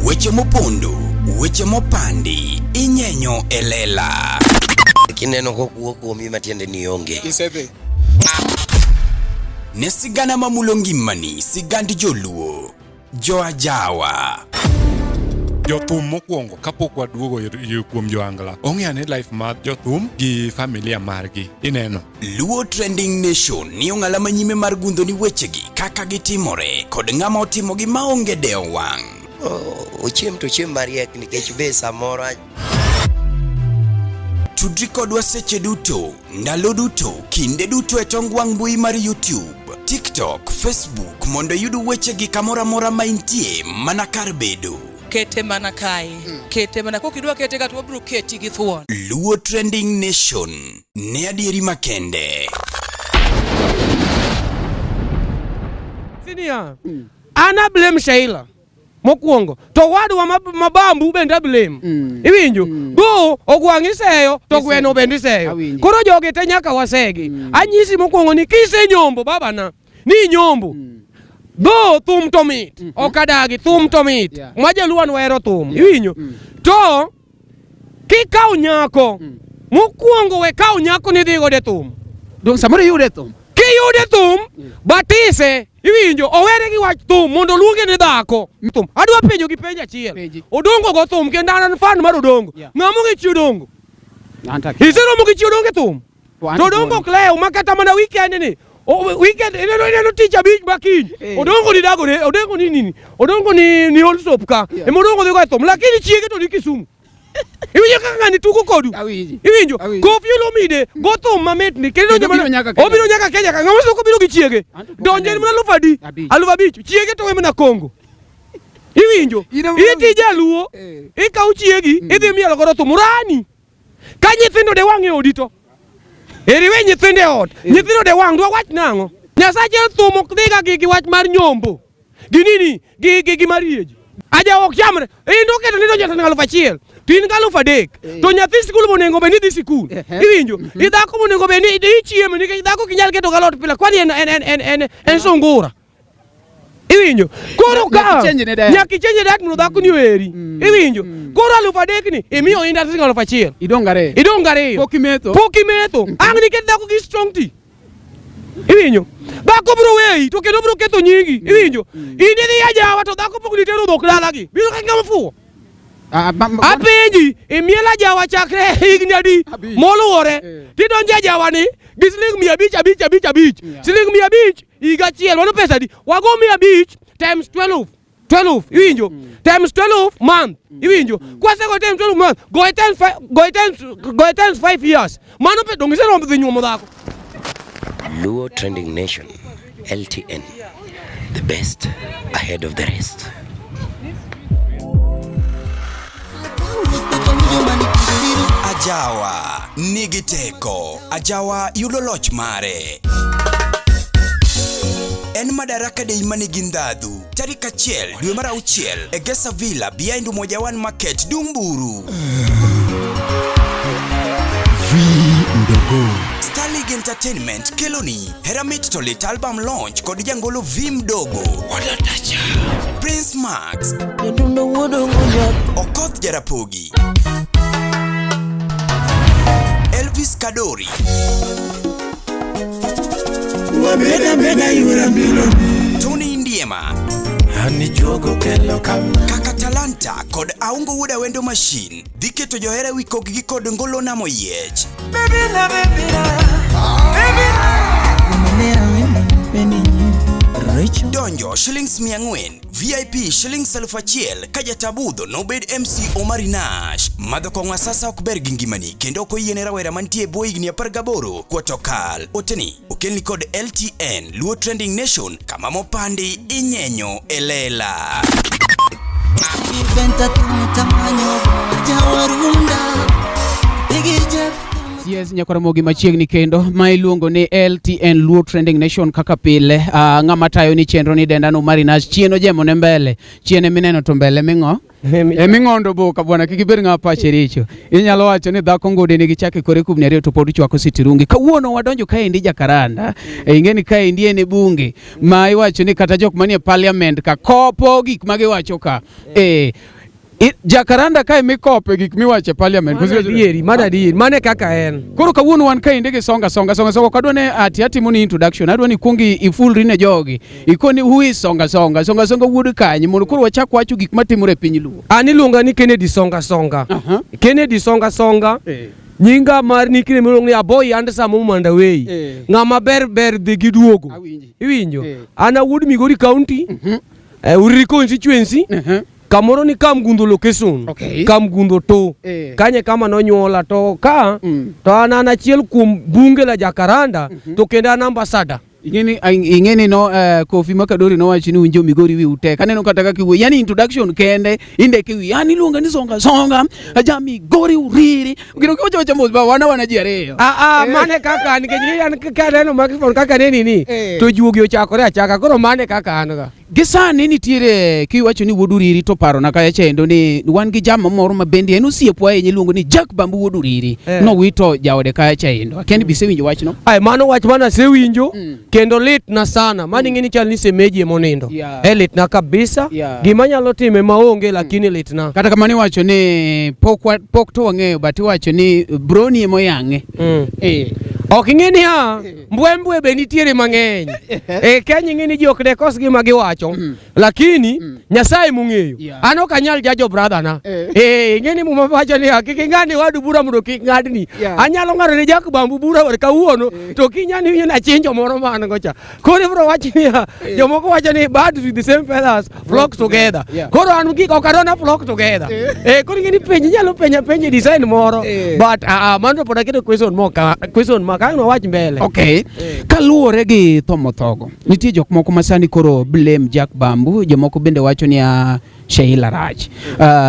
Weche mopondo, weche mopandi, inyenyo e lela. Kineno kokuo kuomi matiende ni onge. Isedhi. Ne sigana mamulo ngimani, sigand joluo, joajawa. Jothum mokwongo kapok waduogo kuom joangla ong'e ane life mar jothum gi familia margi ineno. Luo Trending Nation ni ong'ala manyime mar gundho ni wechegi kaka gitimore kod ng'ama otimogi maonge dewo wang'. Ochiem to ochiem mariek nikech be samoro Tudri kodwa seche duto, ndalo duto, kinde duto e tong wang' mbui mar YouTube, TikTok, Facebook mondo iyud wechegi kamoro amora ma intie mana kar bedo. Kete mana kae. Kete mana kokidwa kete ka to wabiro keti gi thuon. Luo Trending Nation ne adieri makende. Senior, an a blame Sheila mokwongo to wadwa mabambu bende a blame. Iwinjo? Go ogwang' iseyo to gweno bende iseyo. Awinjo. Koro jogi te nyaka wasegi. Anyisi mokwongo ni kisenyombo babana ni inyombo. Go thum to mit. Ok adagi thum to mit. Ma jaluo an wahero thum. Iwinjo? To kikawo nyako mokwongo we kawo nyako ni idhi godo e thum. Dong samoro iyude thum. Kiyude thum, batise, iwinjo, owere gi wach thum mondo oluonge ni dhako. Thum. Adwa penjo gi penjo achiel. Penji. Odongo go thum kendo an an fan mar Odongo. Ng'ama ong'e chi Odongo? Anta kia. Iseromo gi chi Odongo e thum? To an To Odongo ok lew ma kata mana weekend ni. Weekend ineno tich abich ma kiny. Odongo ni dagore, Odongo ni nini? Odongo ni Allsoap ka. Ema Odongo dhi go e thum. Lakini chiege to ni Kisumu. Iwinjo kaka ng'ani tugo kodu? Awinji. Iwinjo? Awinji. Koffi Olomide go thum mamit ni kendo Kendo obiro nyaka Kenya. obiro nyaka Kenya ka ng'ama soko biro gi chiege. Anto pok Donje en aneno. mana alufu adi? Abich. 5000. Chiege to we mana Kongo. Iwinjo? In ema Iti jaluo, ikaw chiegi, idhi mielo godo thum rani. Ka nyithindo de wang' e odi to. Eri we nyithindo e ot. Nyithindo de wang' dwa wach nang'o? Nyasache thum ok dhiga gi wach mar nyombo. Gi nini? Gi mar yieji. Aja ok chamre. In to keto ni donjo to 1000. To in gi 3000. To nyathi sikul monego bed ni dhi sikul. Iwinjo? I dhako monego bed ni ichiemo nikech dhako ok inyal keto galot pile kwani en sungura. Iwinjo? Koro ka Nyaka ichange ne diet. Nyaka ichange diet mondo dhako ni oheri. Iwinjo? Koro 3000 ni imiyo inda siling 1000. Idong' ariyo. Idong' ariyo. Pok imetho. Pok imetho. Ang' niket dhako gi strong tea. Iwinjo? Dhako biro weyi to kendo biro ketho nyingi. Iwinjo? In idhi ajawa to dhako pok nitero dhok dalagi. Biro ka ng'ama fuwo. Apenji, imiel ajawa chakre higni adi moluwore. Tidonjo ajawa ni gi siling 500 5 5 5. Siling 500 higa achiel mano pesa adi? Wago 500 times 12. 12 iwinjo? Times 12 month iwinjo? Kwasego times 12 month go times 5 go times go times 5 years. Mano pe donge iseromo dhi nyuomo dhako. Luo Trending Nation, LTN, the best ahead of the rest. Ajawa nigi teko. Ajawa yudo loch mare. En Madaraka Day manigi ndhadhu. Tarik 1 dwe mar 6 e Gesa Villa behind Umoja One Market Dumburu. Ndogo. Star League Entertainment keloni Hera Mit to Lit album launch kod jangolo V Mdogo. Prince Max. Okoth Jarapogi. Elvis Kadori. Tony Ndiema. Kaka Talanta kod Aungo Wuod Awendo Machine dhi keto johera wi kokgi kod ngolo namo yiech. Donjo shillings 400, VIP shillings 1000 ka jatabudho nobed MC Omari Nash. Madho kong'o asasa ok ber gi ngimani kendo ok oyiene rawera mantie e bwo higni 18 kuoto kal. Oteni okelni kod LTN Luo Trending Nation kama mopandi inyenyo e lela. Yes, nyakwaramogi machiegni kendo ma iluongo ni LTN Luo Trending Nation kaka pile. Ng'ama tayo ni chenro ni dendano Marinas chien ojemo ne mbele. Chien emineno to mbele ming'o? Eming'ondo boka bwana kik ibed ng'ama pache richo. Inyalo wacho ni dhako ngode nigi chak e kore kubni ariyo to pod chwako sitirungi. Kawuono wadonjo kaendi Jakaranda. E, ing'e ni kaendi en e bunge ma iwacho ni kata jok manie parliament ka kopo gik ma giwacho ka. Eh, Jakaranda kae mikope gik miwacho e parliament. Mano adieri, mano adieri, mano e kaka en. Koro kawuono wan kaendi gi songa songa songa songa. Ok adwa ni ati atimo ni introduction. Adwa ni kuongi ifulri ne jogi. Ikoni who is songa songa songa songa wuod kanye mondo koro wachak wacho gik matimore e piny Luo. An iluonga ni Kennedy Songa Songa. Kennedy Songa Songa. Nyinga mar nickname iluongo ni Aboy Handsome Omandawei. Ng'ama ber ber dhi gi duogo. Awinji. Iwinjo? An awuod Migori County. Uriri constituency. Kamoro ni Kamgundho location. Okay. Kamgundho to. Kanye kama nonyuola to ka to an an achiel kuom bunge la Jakaranda to kendo an ambassador. Ing'eni no Kofi Makadori nowacho ni winjo Migori wi utek. Aneno kata kaka iwuoyo. Yani introduction kende indeke wi. Yani iluonga ni songa songa. Aja Migori Uriri. Gino kiwacho wacho mos ba wana wana ji ariyo. Ah ah, mane kaka nikech ni an ka aneno microphone kaka neni ni to juogi ochakore achaka koro mane kaka an ga. Gi sani nitiere kiwacho ni wuod Uriri to parona kacha chendo ni wan gi jama moro ma bende en osiepwa ahinya iluongo ni Jack Bambu wuod Uriri. Nowito jaode kacha chendo. Akia ni bisewinjo wachno. Ai mano wach mane asewinjo kendo litna sana. Mano ing'e ni chal ni semeji emonindo. E litna kabisa. Gima nyalo time maonge lakini litna. Kata kamano iwacho ni pok to wang'eyo but iwacho ni broni emoyang'e. Ok ing'e ni ha mbwe mbwe be nitiere mang'eny. Kenya ing'e ni ji ok dekos gima giwacho. Lakini Nyasaye mong'eyo. An ok anyal jajo brother na. Ing'e ni Muma wacho ni kik ing'ad ni wadu bura mondo kik ng'adni. Anyalo ng'ado ne Jack Bambu bura war kawuono to kinya ni winjo nachinjo moro ma an go cha. Koro ibiro wach niya jomoko wacho ni birds with the same feathers flock together. Koro an gik ok adona flock together. Koro ing'e ni penj inyalo penja penj e design moro but mano pod aketo question mo ka question ma ka ang' wawach mbele. Okay. Kaluwore gi tho mothogo, nitie jok moko ma sani koro blame Jack Bambu, jomoko bende wacho ni Sheila rach.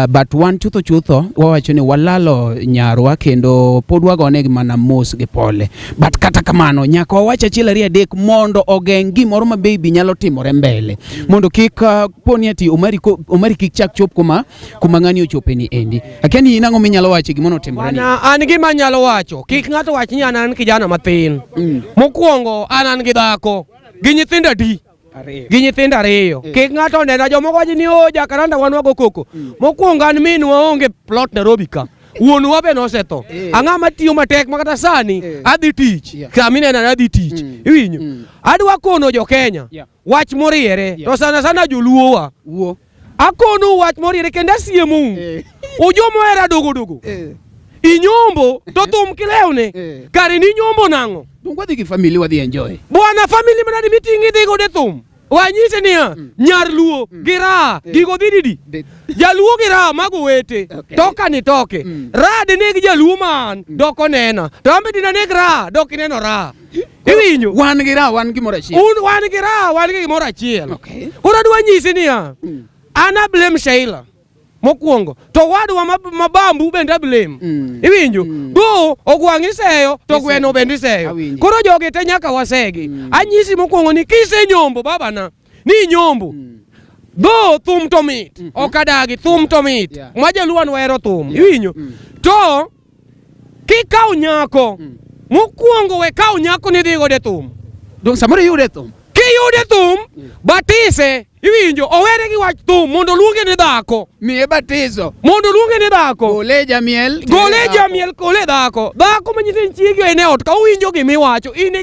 But wan chutho chutho wawacho ni walalo nyarwa kendo pod wagone mana mos gi pole. But kata kamano nyaka wawach achiel ariyo adek mondo ogeng' gimoro ma baby nyalo timore mbele. Mondo kik poni ati Omari kik chak chop kuma ng'ani ochope ni endi. Akia ni in ang'o minyalo wacho gima notimore ni? Bwana, an gima anyalo wacho, kik ng'ato wach ni an an kijana mathin. Mokwongo an an gi dhako gi nyithindo adi? Gi nyithindo ariyo. Kik ng'ato onena jomoko wacho ni o Jakaranda wan wago koko. Mokwongo an minwa onge plot Nairobi ka. Wuonwa be nosetho. Ang'a matiyo matek ma kata sani adhi tich. Sama inena adhi tich. Iwinjo? Adwa kono jo Kenya wach moriere to sana sana joluowa. Akono wach moriere kendo asiemou. Ujomo hera dogo dogo. Inyombo to thum kilewne. Kare ni nyombo nang'o? Donge wadhi gi family wadhi enjoy. Bwana family manade miting'i idhi godo e thum. Wanyise niya, nyar Luo gi raha gigo dhi didi. Jaluo gi raha mago wete. Toka ni toke. Raha dineg jaluo ma an dok onena. To an be dinaneg raha dok ineno raha. Iwinjo? Wan gi raha wan gimoro achiel. Un wan gi raha wan gi gimoro achiel. Koro adwa nyisi niya, an a blame Sheila. Mokwongo to wadwa ma Bambu bende a blame. Iwinjo? Go ogwang' iseyo to gweno bende iseyo. Koro jogi te nyaka wasegi. Anyisi mokwongo ni kisenyombo babana ni inyombo. Dho thum to mit. Ok adagi thum to mit. Ma jaluo an wahero thum. Iwinjo? To kikawo nyako mokwongo we kawo nyako ni dhi godo e thum. Dong samoro iyude thum. Kiyude thum, batise, iwinjo, owere gi wach thum mondo oluonge ni dhako. Miye batiso. Mondo oluonge ni dhako. Gole jamiel. Gole jamiel, gole dhako. Dhako manyiso ni chiegi en e ot ka owinjo gima iwacho, in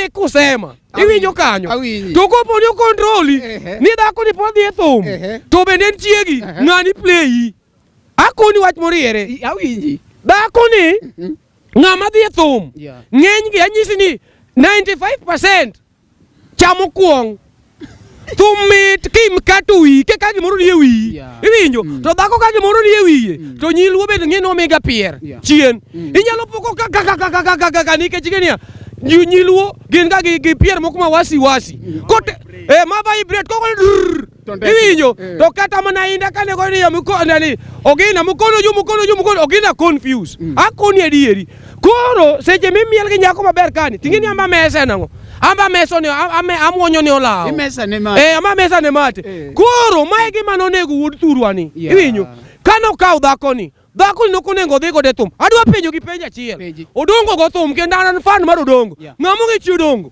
e kusema. Iwinjo kanyo. To kopo ni okontroli, ni dhako ni pod dhi e thum, to bende en chiegi, ng'ani playi. Akoni wach moriere. Awinji. Dhako ni, ng'ama dhi e thum, ng'enygi anyisi ni 95% chamo kuong'. Thum mit kimkato wiyi, ka gimoro nie wiyi. Iwinjo? To dhako ka gimoro nie wiye, to nyi luo bende ng'e ni omiga pier chien. Inyalo poko ka ka ka ka ka ka ka ka nikech ing'e niya, nyi luo gin ga gi pier moko ma wasi wasi. Kote, ma vibrate, koko drrrr. Iwinjo? To kata mana inda kane go ni muko nani ogina mukono ju mukono ju mukono ogina confuse. Akoni adieri. Koro seche mimiel gi nyako maber kani ting'e ni amba mesa en ang'o? Amba meso ni ame amuonyo ni olawo. Imesa ne mate. Eh, amba mesa ne mate. Eh. Koro mae gima nonego wuod thurwa ni. Yeah. Iwinjo? Kane okawo dhakoni, dhakoni nok onego odhi godo e thum. Adwa penjo gi penjo achiel. Penji. Odongo go thum kendo an an fan mar Odongo. Yeah. Ng'ama ong'e chi Odongo?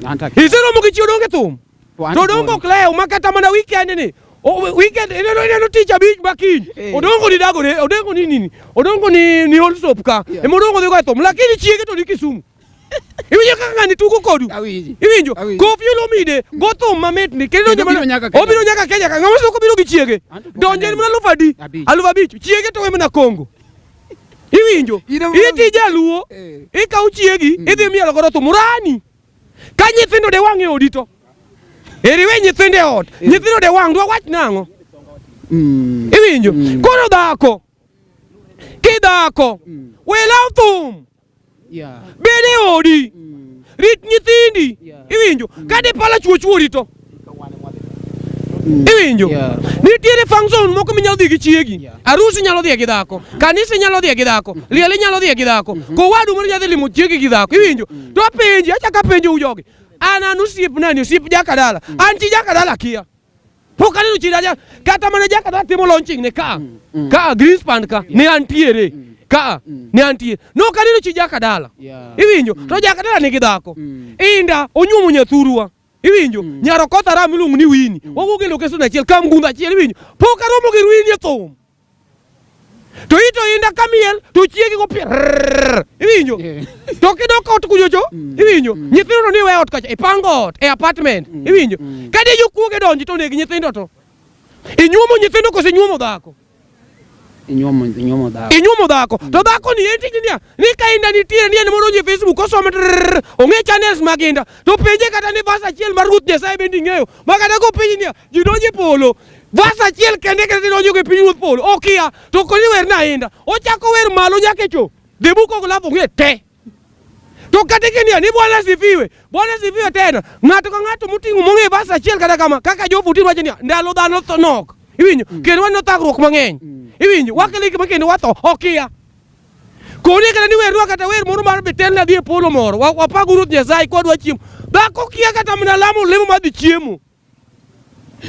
Anta kia. Iseromo gi chi Odongo e thum? To an To Odongo ok lew ma kata mana weekend ni. Weekend ineno ineno tich abich ma kiny. Eh. Odongo ni dagore, Odongo ni nini? Odongo ni ni Allsoap ka. Yeah. Ema Odongo dhi go e thum. Lakini chiege to ni Kisumu. Iwinjo kaka ng'ani tugo kodu? Awinji. Iwinjo? Awinji. Koffi Olomide go thum mamit ni kendo Kendo obiro nyaka Kenya. obiro nyaka Kenya ka. Ng'ama soko biro gi chiege. Anto pok Donje aneno. mana alufu adi? Abich. 5,000. Chiege to we mana Kongo. Iwinjo? In ema- Iti jaluo. Eh. Ikaw chiegi, idhi mielo godo thum rani. Ka nyithindo de wang' e odi to. Eri we nyithindo e ot. Nyithindo de wang' dwa wach nang'o? Iwinjo? Koro dhako. Kidhako. We law thum. Yeah. Bed e odi. Rit nyithindi. Yeah. Iwinjo? Ka di pala chuo chuori to. Iwinjo? Yeah. Nitiere function moko minyalo dhi gi chiegi. Yeah. Arus inyalo dhiye gi dhako. Kanisa inyalo dhiye gi dhako. Liel inyalo dhiye gi dhako. Kowadu moro nyalo dhi limo chiegi gi dhako. Iwinjo? To apenji, achako apenjo u jogi. An an osiep nani, osiep jakadala. An chi jakadala kia. Pok aneno chi dala kata mana jakadala timo launching ne ka. Ka Greenspan ka ne antiere. Ka ne antie. Nok aneno chi jakadala. Yeah. Iwinjo? To jakadala nigi dhako. Inda onyuomo nyathurwa. Iwinjo? Nyar Okoth Aram iluongo ni Winnie. Wawuok e location achiel, Kamgundho achiel, iwinjo? Pok aromo gi Winnie e thum. To ito inda kamiel to chiegi go pier. Iwinjo? Yeah. To kidok ot kuchocho, iwinjo? Nyithindo to ni we ot kacha, ipango ot e apartment, iwinjo? Ka di jokuoge donji to neg nyithindo to. Inyuomo nyithindo kose inyuomo dhako? Inyuomo inyuomo dhako. Inyuomo dhako. To dhako ni en tijni niya, ni ka inda nitie ni en mondo e Facebook osome trrrr, ong'e channels mag inda. To penje kata ni verse achiel mar Ruoth Nyasaye bende ing'eyo. Ma kata kopenji niya, ji donjo e polo. Verse achiel kende kende donjo e piny Ruoth polo. Okia. To koni wer na inda. Ochako wer malo nyaka e cho. The book of love ong'e te. To kata ikinia ni Bwana sifiwe. Bwana sifiwe tena. Ng'ato ka ng'ato moting'o mong'e verse achiel kata kama kaka Job Otieno wacho niya, ndalo dhano tho nok. Iwinjo? Kendo waneno thagruok mang'eny. Iwinjo? Wakelo gik ma kendo watho. Okia. Koni kata ni wernwa kata wer moro mar betelna dhi e polo moro. Wapago Ruoth Nyasaye kwadwa chiemo. Dhako kia kata mana lamo lemo mar dhi chiemo.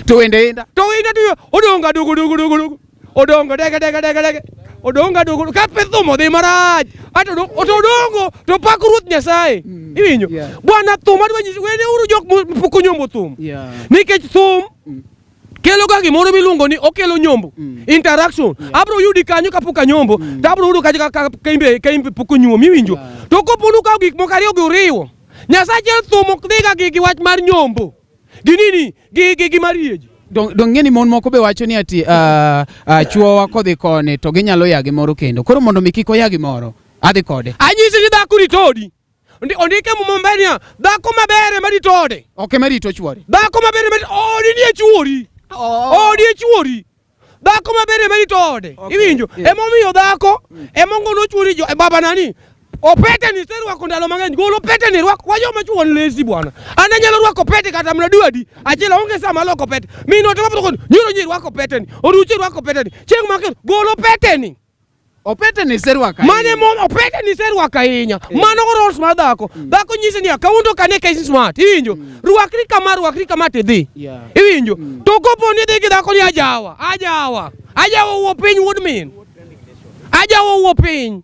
To wende inda. To inda to odonga dogo dogo dogo dogo. Odongo dege dege dege dege. Odonga dogo ka pe thum odhi marach. Ato to odongo to pak Ruoth Nyasaye. Iwinjo? Yeah. Bwana thum adwa nyisi wene uru jok mopok onyombo thum. Yeah. Nikech thum kelo ga gimoro miluongo ni okelo nyombo. Interaction. Abro yudi kanyo kapok anyombo. To abro yudo kanyo ka ka imbe pok onyuom iwinjo. Yeah. To kopo nukawo gik moko ariyo gi uriwo. Nyasaye thum ok dhiga gi wach mar nyombo. Gi nini? Gi gi gi marriage. Dong dong ng'e ni mon moko be wacho ni ati chuowa kodhi koni to ginyalo ya gimoro kendo. Koro mondo mi kik oya gimoro, adhi kode. Anyisi ni dhako rito odi. Ondike muma maber niya, dhako maber ema rito ode. Ok ema rito chuore. Dhako maber ema rito odi ni e chuori. Odi e chuori. Dhako maber ema rito ode. Okay. Iwinjo? Yeah. Emomiyo dhako ema ngono chuori jo e baba nani. Opete ni serwako ndalo mang'eny. Golo pete ni rwak. Wajo ma chuo lesi bwana. An anyalo rwako pete kata mana dwe adi. Achiel onge saa maloko pete. Min ot mabro nyiro nyi rwako pete ni. Oruchi rwako pete ni. Chieng' makel golo pete ni. Opete ni serwako. Mane mo opete ni serwako ahinya. Mano roles mar dhako. Dhako nyisi niya kawuono kane ka smart. Iwinjo? Rwakri kama rwakri kama tidhi. Yeah. Iwinjo? To kopo ni idhi gi dhako ni ajawa, ajawa. Ajawa wuo piny wuod min. Ajawa wuo piny.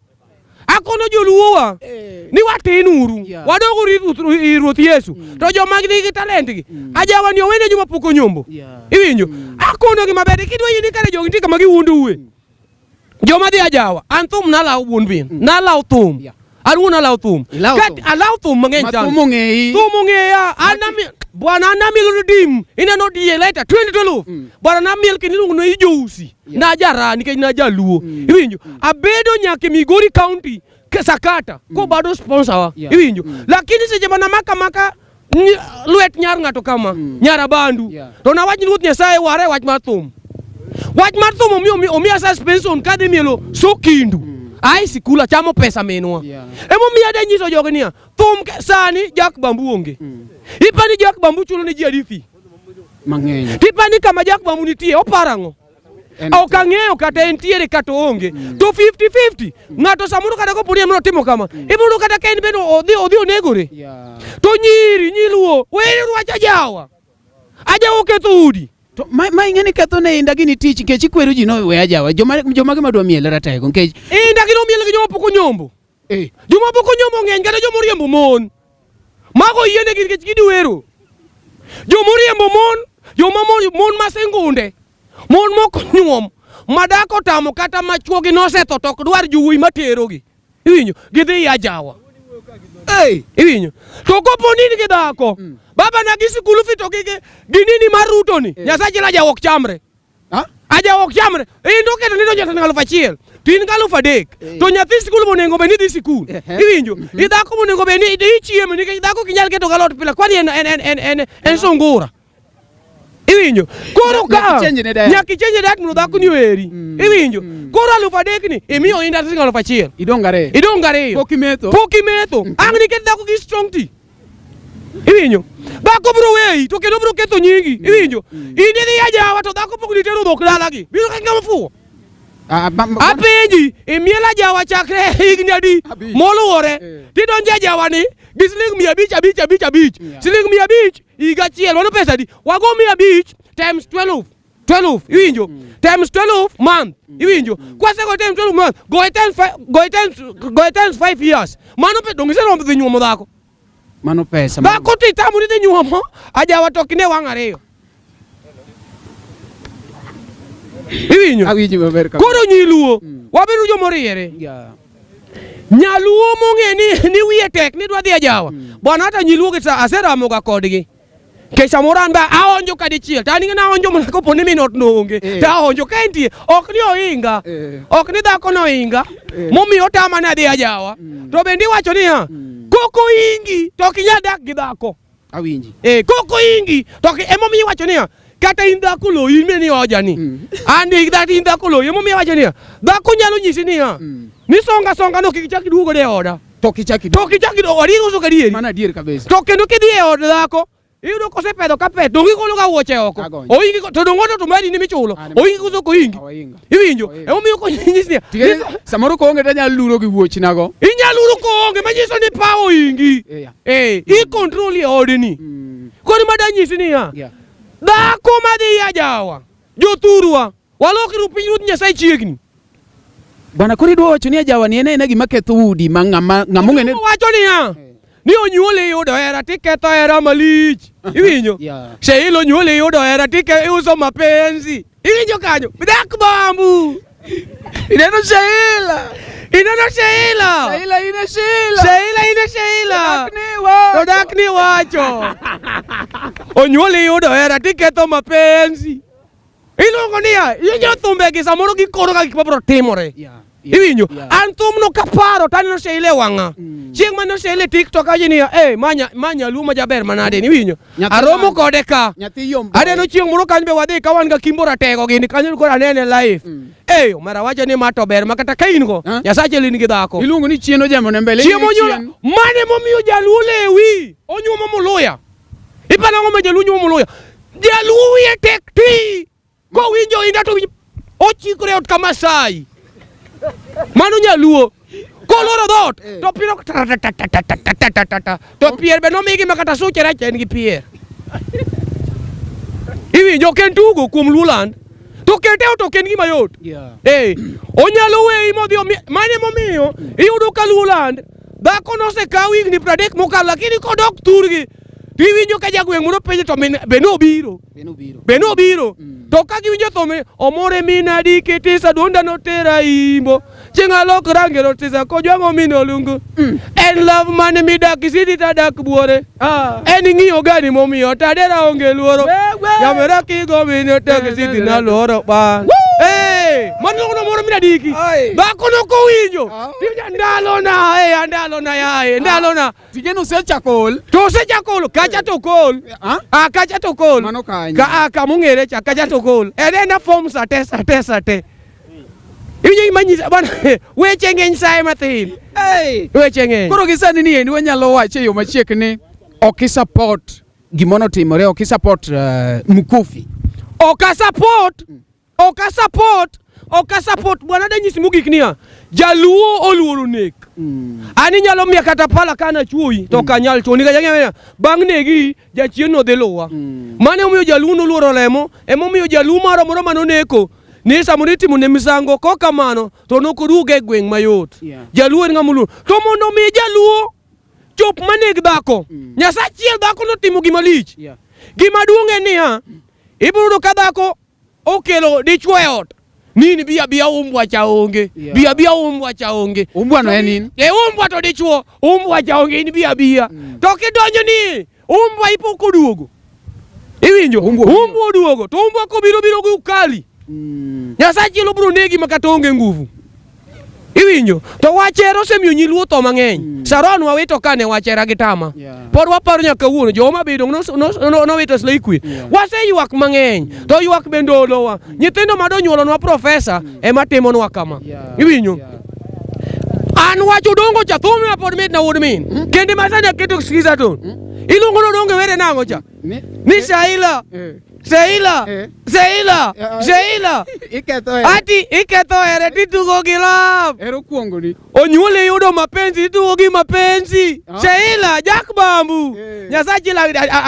Akono joluowa ni watin uru. Yeah. Wadogo ir Ruoth Yesu. To joma nigi talent gi. Ajawa ni owene joma pok onyombo. Yeah. Iwinjo? Akono gi maber. Kidwa yie ni kare jogi nitie kama giwuondoue. Joma dhi ajawa, an thum nalawo wuon min. Nalawo thum. Yeah. An wuon alawo thum. Ilawo Kat- thum. Alawo thum mang'eny Ma sana. thum ong'eyi. Thum ong'eya. An nami bwana an namielo dim. Ineno die later 2012. Bwana namiel kendo iluongo ni Ijousi. Yeah. Najara nikech najaluo. Iwinjo? Abedo nyaka e Migori County Sakata kobado sponsor wa. Yeah. Iwinjo? Lakini seche mana maka maka lwet nyar ng'ato kama nyar abandu Yeah. to nawach ni Ruoth Nyasaye ware wach mar thum. Wach mar thum omiyo omiya suspension kadhi mielo sokindu. Ae sikul achamo pesa minwa. Yeah. Emomiyo ade nyiso jogi niya, thum sani Jack Bambu onge. Ipani Jack Bambu chulo ne ji adi fee? Mang'eny. Tipani kama Jack Mamu nitie oparo ang'o? Ok ang'eyo kata entiere kata oonge. To 50-50 ng'ato samoro kata kopo ni en otimo kama, ibiro yudo kata ka en bende odhi odhi onegore. Yeah. To nyiri nyiluo weuru wach ajawa. Ajawa oketho udi. To ma, ma ing'e ni ketho ne inda gini tich nikech ikwero ji no we ajawa. Joma joma gi madwa miel ratego nikech Inda gino miel gi joma pok onyombo. eh Joma pok onyombo ng'eny kata joma oriembo mon. Mago oyienegi nikech gidwero. Joma oriembo mon, joma mon, mon masingunde, mon mok onyuom, ma dak otamo kata ma chuogi nosetho to ok dwar jowuoyi materogi. Iwinjo? Gidhi e ajawa. Hey! Iwinjo? To kopo ni in gi dhako, baba na gi sikul fee to gi gi gi nini mar Ruto ni, Nyasaye ajawa ok chamre. Ha? Ajawa ok chamre. In to keto ni donjo siling 1000, to in gi 3000. To nyathi sikul monego bed ni dhi sikul. Iwinjo? I dhako monego bed ni ichiemo nikech dhako ok inyal keto galot pile kwani en en en en en, en sungura. Iwinjo? Koro ka Nyaka ichange ne diet. Nyaka ichange diet mondo dhako ni oheri. Iwinjo? Koro 3000 ni imiyo inda siling 1000. Idong' ariyo. Idong' ariyo. Pok imetho. Pok imetho. Ang' niket dhako gi strong tea. Iwinjo? Dhako biro weyi to kendo biro ketho nyingi. Iwinjo? In idhi ajawa to dhako pok nitero dhok dalagi. Biro ka ng'ama fuwo. Ah, ba- ba- Apenji, imiel ajawa chakre higni adi Abich. moluwore. Eh. Tidonjo e ajawa ni gi siling 500 5 5 5. Yeah. Siling 500 higa achiel mano pesa adi? Wago 500 times 12. 12 iwinjo? Times 12 month iwinjo? Kwasego times 12 month goye times 5 goye times goye times 5 years. Mano pe donge iseromo dhi nyuomo dhako. Mano pesa. Dhako to itamori dhi nyuomo ajawa to ok ine wang' ariyo. Iwinjo? Awinji maber kabisa. Koro nyiluo wabedo joma oriere. Yeah. Nyaluo mong'e ni, ni wiye tek ni dwa dhi ajawa. Bwana hata nyiluo gi sa aseramoga kodgi. Nikech samoro an be aonjo ka dichiel to an ing'e ni aonjo mana kopo ni min ot no onge. Eh. To aonjo ka entie ok ni ohinga. Eh. Ok ni dhako no ohinga. Eh. Momiyo otama ni adhi ajawa. To bende iwacho niya, koko ingi to ok inyal dak gi dhako. Awinji. Eh, koko ingi to ok emomiyo iwacho niya kata in dhako loyi in bende ni oja ni. An in dhako in dhako loyi emomiyo iwacho niya dhako nyalo nyisi niya ni songa songa no kik ichak iduog godo e oda. To kichak To kik ichak iduog adier koso ok adieri. Mano adier kabisa. To kendo kidhi e od dhako iyudo kosepedho kapet donge igolo ga wuoche oko. Agonyo. Oingi ko- to donge oto to mari ni michulo. An Oingi koso ok oingi. Oinga. Iwinjo? Oinga. Emomiyo konyisi niya Tigere samoro koonge to anyalo luro gi wuochnago. inyalo uro koonge manyiso ni pawo oingi. Yeah. Eh, i control e odni. Koro ma danyisi niya, Yeah. dhako madhi ajawa, jothurwa, walokru piny Ruoth Nyasaye chiegni. Bwana koro idwa wacho ni ajawa ni en aena gima ketho udi ma ng'ama ng'ama ong'e ni Wacho niya, ni onyuoli yudo hera tiketho hera malich. Iwinjo? Yeah. Sheila onyuoli yudo hera tike iuso mapenzi. Iwinjo kanyo? Dak bambu. Ineno Sheila. Ineno Sheila. Sheila ine Sheila. Sheila ine Sheila. Dak ni wacho. To dak ni wacho. Onyuoli yudo hera tiketho mapenzi. Iluongo niya, iwinjo thumbegi samoro gikoro ka gik mabiro timore. Yeah. Iwinjo? Yeah. An thumno kaparo to aneno Sheila e wang'a. Chieng' mane Sheila e TikTok awacho niya, eh, ma nya- ma nyaluo ma jaber manade ni iwinjo? Nyathi Aromo mane? kode ka. Nyathi yom. Aneno chieng' moro kanyo be wadhi ka wan ga Kimbo Ratego gini kanyo koro anene live. Eh, omera wacho ni ma to ber ma kata ka in go, Huh? Nyasache lin gi dhako. Iluongo ni chien ojemo ne mbele. Chiemo Ing'e nyuolo chien. mane momiyo jaluo lewi onyuomo muluya. Iparo ang'o ma jaluo nyuomo muluya? Jaluo wiye tek ti. Kowinjo inda to winjo ochikore ot ka Masai. Mano nyaluo. Koloro dhoot to piro ta to pier be nomigi ma kata suche rach en gi pier. Iwinjo ok en tugo kuom Luoland. To kete ot ok en gima yot. Yeah. Eh, onyalo weyi modhi omi mano emomiyo iyudo ka Luoland dhako nosekaw higni 30 mokalo lakini kodok thurgi to iwinjo ka jagweng' moro penje to min be nobiro. Be nobiro. To ka giwinjo thome omore min adi kitisa dwonda notera imbo. Chieng' alok rangero tisa kojwang'o min olungu. En love mane midak isidi tadak buore. En ing'iyo gani momiyo tadera onge luoro. Nyamera kigo min otek isidi naluoro ban. Hey, mano iluongo ni omoro min adiki. Dhako no kowinjo. Tiwinjo ndalona, eh, ndalona yaye, ndalona. Tijeno osechako ol. To osechako olo, kacha to kol. Ah? Ah, kacha to kol. Mano kanyo. Ka ah, kamong'ere cha, kacha to kol. En ena form sate sate sate. Iwinjo gima nyisa bwana, weche ng'eny saye mathin. Hey. Weche ng'eny. Koro gi sani ni endi wanyalo wacho e yo machiek ni ok i support gimono timore ok isupport Mkufi. Ok a support, ok a support, ok a support. Bwana danyisi mogik niya, jaluo oluoro nek. An inyalo miya kata pala ka nachuoyi to ok anyal chuo nikech ang'eyo niya, bang' negi jachien no dhi luwa. Mano emomiyo jaluo noluoro remo, emomiyo jaluo moro amora manoneko ni samoro itimo ne misango kok kamano to nokoduoge e gweng' mayot. Yeah. Jaluo en ng'ama oluoro. To mondo mi jaluo chop maneg dhako, Nyasaye achiel dhako notimo gima lich. Yeah. Gima duong' en niya, ibiro yudo ka dhako okelo dichwo e ot ni in bi abiya umbwa cha onge, Yeah. bi abiya umbwa cha onge. Umbwa no en in. E umbwa to dichwo, umbwa cha onge in bi abiya. To kidonjo ni umbwa ipo koduogo. Iwinjo? Umbwa obiro. Umbwa oduogo. To umbwa kobiro biro gi ukali. Nyasaye chielo biro negi ma kata onge nguvu. Iwinjo? To wach hera osemiyo nyiluo tho mang'eny. Saron wawito ka ne wach hera gi tama. Yeah. Pod waparo nyaka kawuono jo Homa Bay dong' nowito Slay Queen. Yeah. Waseywak mang'eny. To ywak bende olowa. Nyithindo madonyuolonwa profesa ema timonwa kama. Yeah. Iwinjo? Yeah. An wach Odongo cha thum pod mitna wuod min. Kende ma sani aketo skiza to. Iluongo ni Odongo e were nang'o cha? Ni Shaila. Eh. Sheila. Eh. Sheila. Eh. Sheila. Iketho here. Ati iketho here titugo gi love. Ero kuongo ni. Onyuoli yudo mapenzi itugo gi mapenzi. Ah. Sheila Jack Bambu. Eh. Nyasaye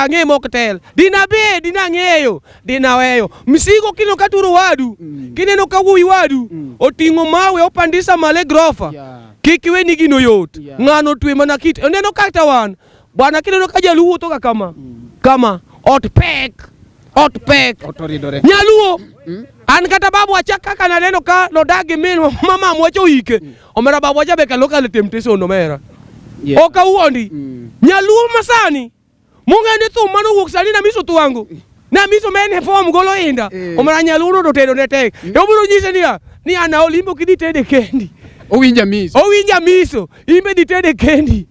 ang'e mok tel. Dina be dina ng'eyo dina weyo. Msigo kineno ka turo wadu. Kineno ka wuoyi wadu oting'o mawe opandisa malo e grofa. Yeah. Kik iwe ni gino yot. Yeah. Ng'ano twe mana kit. Oneno kata wan. Bwana kineno ka jaluo wuotho ga kama. Kama ot pek. Ot pek. Otoridore. Nyaluo. An kata babu achak kaka naneno ka nodak gi min mama mwacho ike. Omera babu acha be ka local temptation omera. Yeah. Ok awuondi. Nyaluo masani mong'e ni thum mano wuok sani namiso thwango. Namiso mene form golo inda. Eh. Omera nyaluo no tedo ne tek. Obiro nyise niya ni an aolimbo kidhi tede kendi. Owinja miso. Owinja miso imbe dhi tede kendi.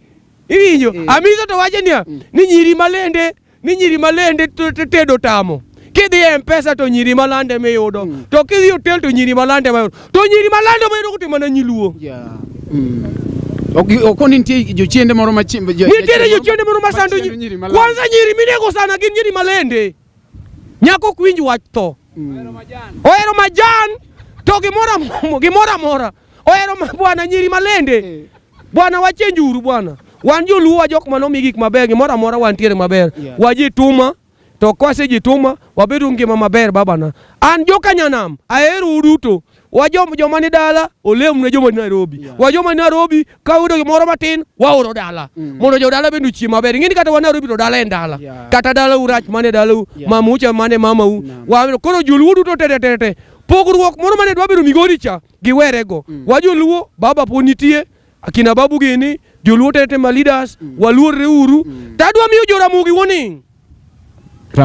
Iwinjo? Eh. Amiso to wacho niya ni nyiri malende ni nyiri malende tedo tamo. Kidhi e M-Pesa to nyiri malande miyudo. To kidhi hotel to nyiri malande mayudo. To nyiri malande mayudo kotimo mana nyiluo. Yeah. Ok ni nitie jochiende moro ma Nitiere jochiende moro masando machando nyiri. malande. Kwanza nyiri minego sana gin nyiri malende. Nyako ok winj wach tho. Ohero majan to gimoro amora. Ohero bwana nyiri malende. Bwana wachenjuru bwana. Wan joluo wa jok manomi gik maber gimoro amora wantiere maber. Yeah. Wajituma to kwasejituma wabedo ngima maber babana. An joka nyanam ahero uduto. Wa joma ni dala olem ne joma ni Nairobi. Yeah. Wa joma ni Nairobi ka uyudo gimoro matin waoro dala. Mondo jodala bende ochiem maber. Ing'e ni kata wan Nairobi to dala en dala. Yeah. Kata dalau rach mane dalau, Yeah. mamucha mane mamau. Naam. Wa koro joluo duto te te te. Pogruok moro mane dwa bedo Migori cha giwerego. Wa joluo baba pod nitie akina babu gini joluo te te ma leaders waluorre uru. Tadwa miyo joramogi warning.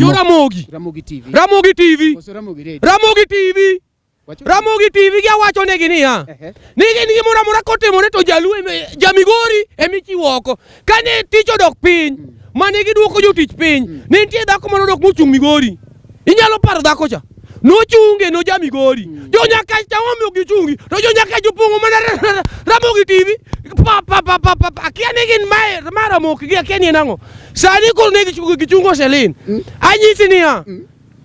Joramogi. Ramogi TV. Ramogi TV. Koso Ramogi Radio. Ramogi TV. Wacho- Ramogi TV gi awacho negi niya. Ehe. Ni gin gimoro amora kotimore to jaluo jamigori emichiwo oko. Kane tich odok piny, mane giduoko jotich piny, ne nitie dhako mane odok mochung' Migori. Inyalo paro dhako cha. Nochunge no jamigori. Jo Nyakach cha omiyo gichungi. To jo Nyakach opong'o mana Ramogi TV. Pa pa pa pa pa. Akia ni gin mae mar Ramogi gi akia ni en ang'o. Sani koro ne gichungo Selin. Anyisi niya.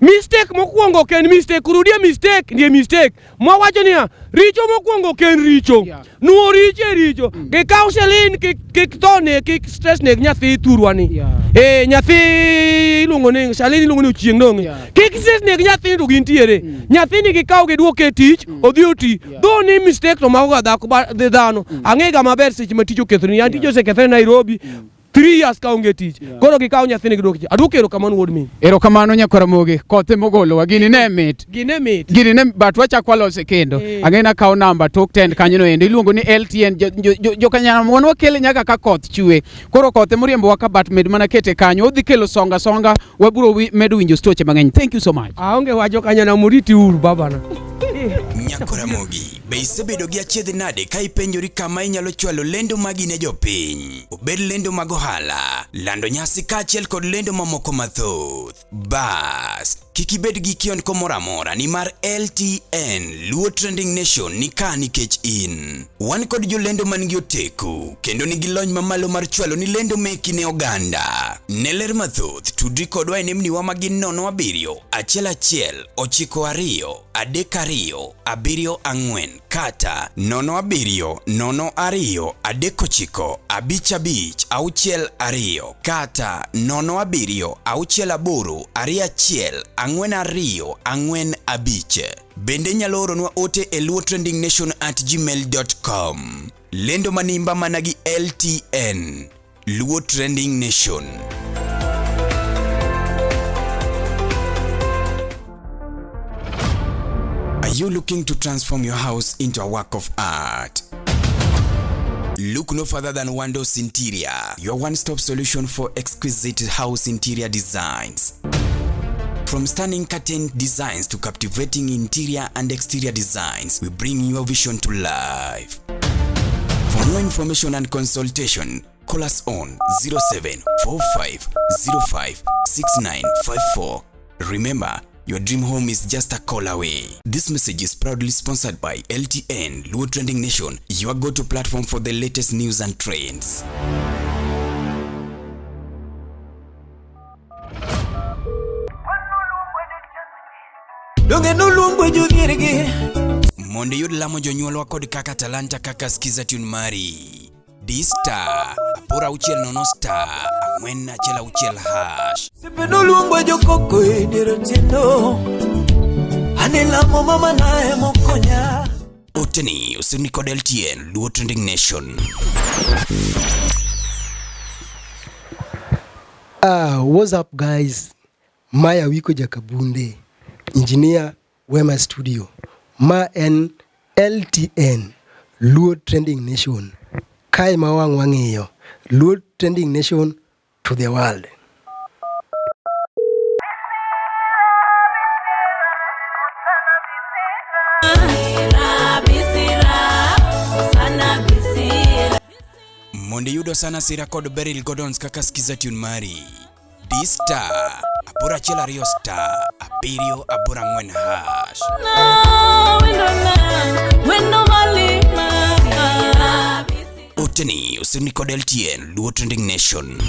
Mistake mokwongo ok en mistake, rudia mistake ndiye mistake. Mwawacho niya, richo mokwongo ok en richo. Yeah. Nuo richo e richo. Kikaw Selin kik thone, kik stress neg nyathi thurwa ni. Yeah. Eh, nyathi iluongo ni Selin iluongo ni Ochieng' donge. Yeah. Kik stress neg nyathini to gintiere. Nyathini gikaw giduoke e tich, odhi oti. Yeah. Though ni mistake to mago ga dhako dhi dhano. Ang'e ga maber seche ma tich okethoni. An tich osekethore Nairobi. 3 years ka onge tich. Koro gikaw nyathini giduok e tich. Aduoko erokamano wuod min. Erokamano nyakwar Ramogi, kothe mogolowa gini ne mit. Gine mit. Gini ne but wachak walose kendo. Ang'e nakawo namba tok tend kanyo no endo iluongo ni LTN jokanyanam wan wakele nyaka ka koth chwe. Koro kothe moriembowa ka but med mana kete kanyo odhi kelo songa songa wabiro medo winjo stoche mang'eny. Thank you so much. Aonge wacho kanyanam oriti uru babana. Nyako Ramogi, be isebedo gi achiedh nade ka ipenjori kama inyalo chwalo lendo magi ne jopiny? Obed lendo mag ohala, lando nyasi kaachiel kod lendo mamoko mathoth. Bas, Kik ibed gi kiondko moro amora nimar LTN Luo Trending Nation ni ka nikech in. Wan kod jolendo man gi oteku kendo nigi lony mamalo mar chwalo ni lendo meki ne oganda. Ne ler mathoth tudri kodwa e nembniwa ma gin 07 11 92 32 74 kata 07 02 39 55 62 kata 07 68 21 42 45. Bende inyalo oronwa ote e luotrendingnation@gmail.com. Lendo manimba mana gi LTN, Luo Trending Nation. Are you looking to transform your house into a work of art? Look no further than Wandos Interior, your one-stop solution for exquisite house interior designs. From stunning curtain designs to captivating interior and exterior designs, we bring your vision to life. For more information and consultation, call us on 0745056954. Remember, your dream home is just a call away. This message is proudly sponsored by LTN, Luo Trending Nation, your go-to platform for the latest news and trends. Donge noluongo jodhiergi. Mondo iyud lamo jonyuolwa kod kaka talanta kaka skiza tune mari. D star 860 star 416 hash. Sepe noluongo jokoko e dier otieno. Anelamo mama naye mokonya. Oteni osirni kod LTN Luo Trending Nation. What's up guys? Maya Wiko Jakabunde, Engineer Wema Studio. Ma en LTN, Luo Trending Nation. Kae ma wang' wang'iyo, Luo Trending Nation to the world. Mondo iyud Osana Sira kod Beryl Gordons kaka skiza tune mari. D star 812 star 784 hash. Oteni osirni kod LTN Luo Trending Nation.